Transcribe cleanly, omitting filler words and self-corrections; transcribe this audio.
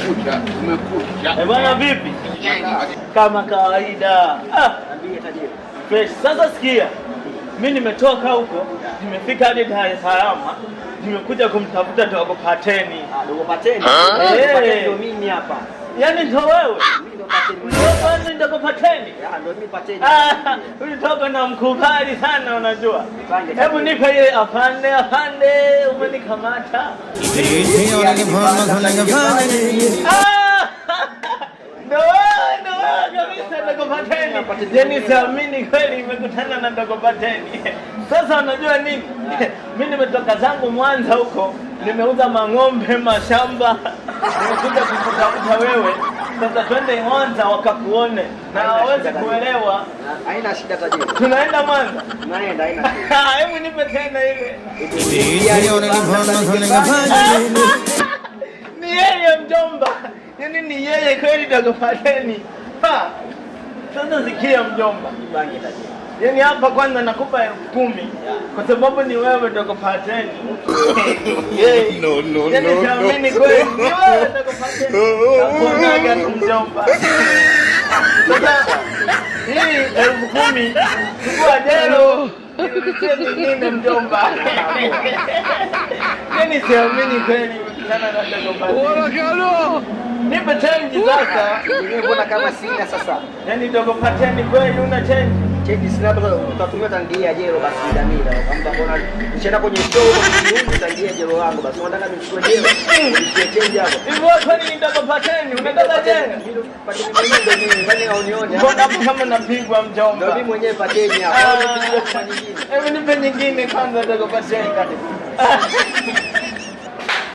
Kumekucha, kumekucha. Eh, bwana vipi? Kama kawaida. Ah, Niambie tajiri. fresh. Sasa sikia. Mimi nimetoka huko, nimefika hadi Dar es Salaam. Nimekuja kumtafuta Dogo Pateni. Ah, Dogo Pateni. Eh. Dogo Pateni ndio mimi hapa. Yaani ndo wewe? Mimi ndo Pateni mwenyewe. Wewe ni Dogo Pateni? Ah, ndio mimi Pateni. Ah, huyu Dogo namkubali sana unajua. Pange. Hebu nipe ile afande afande, umenikamata. Ah! Ndo wewe, ndo wewe kabisa Dogo Pateni. Yaani siamini kweli nimekutana na Dogo Pateni. Sasa unajua nini? Mimi nimetoka zangu Mwanza huko, nimeuza mang'ombe, mashamba. Nimekuja kukutafuta wewe. Sasa twende Mwanza wakakuone na Haina hawezi shida tajiri. kuelewa. Haina shida tajiri. Tunaenda Mwanza. Tunaenda, haina shida. Hebu nipe tena ile. Ni yeye mjomba, yaani ni yeye kweli Dogo Pateni. Ha! Sasa sikia mjomba, Pange tajiri. yaani hapa kwanza nakupa 10,000 kwa sababu ni wewe Dogo Pateni. Yeah. No, no, Yaani no, siamini no. kweli ni wewe Dogo Pateni. Nakuonaga tu mjomba. Sasa hii 10,000 chukua jelo nirudishie nyingine mjomba. Yaani siamini kweli nimekutana na Dogo Pateni. Nipe change sasa. Mimi mbona kama sina sasa? Yaani Dogo Pateni kweli una change? Change sina hapa, utatumia tangia jelo basi mida mida. Kama mbona nishaenda kwenye show huko tangia jelo langu basi. Unataka nichukue jelo? Nichukue change hapo. Hivyo wewe kwani ni Dogo Pateni? Unataka jelo? Mimi Pateni mwenyewe ndio mimi, kwani haunioni? Mbona hapo kama napigwa mjomba? Ndio mimi mwenyewe Pateni hapa. Ah. Au nipigie kwa nyingine. Hebu nipe nyingine kwanza Dogo Pateni.